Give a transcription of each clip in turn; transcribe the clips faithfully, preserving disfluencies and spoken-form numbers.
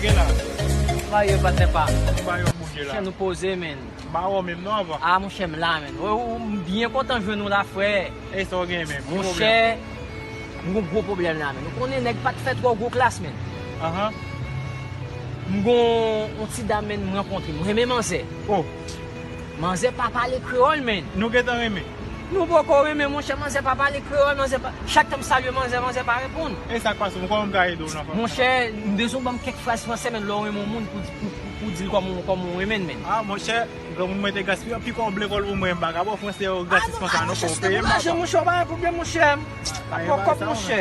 Gen la. Kòman w ye, patnè pa m? Ou ba yo bouke la. Monchè, nou poze, menn. M ba wè w menm non avan. Ah, monchè, m la, menn. Ou, ou, m byen kontan jwenn ou la, frè. E sa w gen menm? Ki pwoblèm? Monchè, m gon gwo pwoblèm la, menn. Ou konnen nèg pa t fè twò gwo klas, menn. Ahan. M gon yon ti dam, menn, m rankontre. M renmen manzè. Oh. Manzè pa pale kreyòl, menn. Nou gentan renmen. Nou poko renmen, monchè, manzè pa pale kreyòl, manzè pa, chak tan m salye manzè, manzè pa reponn. E sa k pase? Kòman m ka ede w nan fraz sa? Monchè, m bezwen w ban m kèk fraz fransè, menn, lè w renmen yon moun pou, pou, pou, pou di l kòman, kòman w renmen l, menn. Ah, monchè, granmoun mwen te gaspiye anpil kòb lekòl pou mwen, m pa ka ba w fransè yo gratis konsa non, fò w peye m, papa. Monchè, w pa gen pwoblèm, monchè. Pa gen bagay sa, monchè.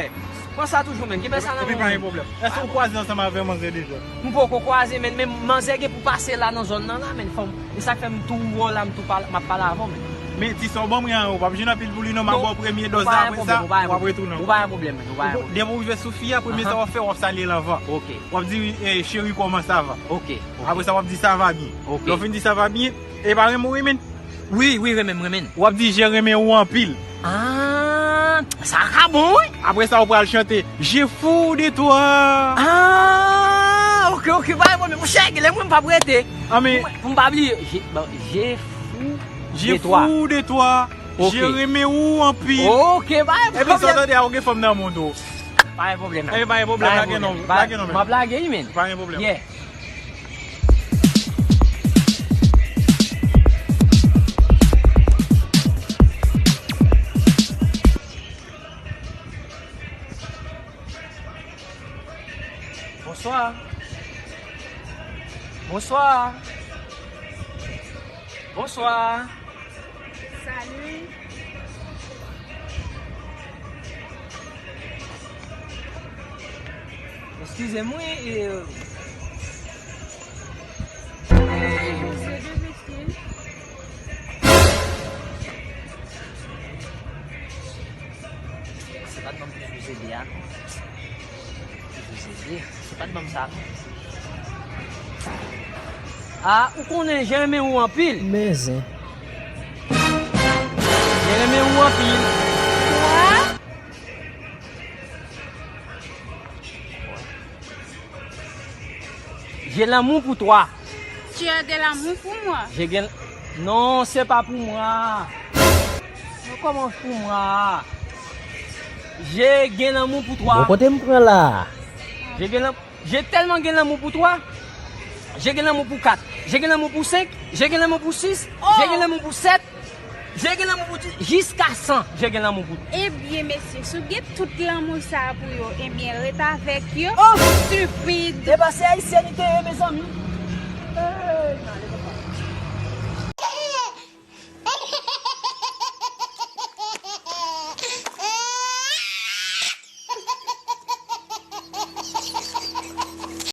Pran sa toujou, menn. Kenbe sa nan men w. Epi pa gen pwoblèm. Èske w kwaze ansanm avè manzè deja? M poko kwaze, menn, men manzè gen pou pase la nan zòn nan la, menn. Fò m, e sa k fè m tou wè w la, m tou pale, m ap pale avè w, menn. Men ti sa w ban mwen an, ou p ap jwenn anpil pou li non, m ap ba w premye dòz la, apre sa, w ap retounen ankò. Ou pa gen pwoblèm, menn, ou pa gen pwoblèm. Depi w rive sou fi a, premye sa w ap fè, w ap salye l anvan. Ok. W ap di, eh, chérie, comment ça va? Ok, ok. Apre sa, w ap di, ça va bien. Ok. Lè w fin di, ça va bien, e pa renmen w renmen. Wi, wi, renmen m, renmen. W ap di, je renmen ou anpil. Ah, sa ka bon, wi. Apre sa, ou pral chante, je fou de toi. Ah, ok, ok, pa gen pwoblèm. Monchè, genlè mwen m p ap rete. Ah, men pou m pa bliye, je, bon, je fou de toi. Je fou de toi. Ok. Je renmen ou anpil. Ok, pa gen pwoblèm. Epi sa w tande a, ou gen fanm nan mond ou. Pa gen pwoblèm. Epi pa gen pwoblèm, lage non, lage non, men. M ap lage, wi, men. Pa gen pwoblèm. Yeah. Bonswa. Bonswa. Bonswa. Salut. Eskize m, wi, e, e, Mesye, je m'excuse. Se pa t ban m plis de ede a, non. Plis de ede. Se pa t ban m sa, non. Ah, ou konnen, je renmen ou anpil. Men zen. Je renmen ou anpil. Kwa? J'ai l'amour pour toi. Tu as de l'amour pour moi. Je gen, non, se pa pou mwa. Mwen kòman pou mwa? Je gen lanmou pou twa. Bon, kote m pran la? Je gen lan-, je tèlman gen lanmou pou twa. Je gen lanmou pou kat. Je gen lanmou pou senk. Je gen lanmou pou sis. Oh! Je gen lanmou pou sèt. Je gen lanmou pou di, jiska san, je gen lanmou pou. Ebyen, mesye, si w gen tout lanmou sa a pou yo, ebyen, ret avèk yo. Oh! Stupid! E pa se ayisyèn li te ye, mezanmi. Hey!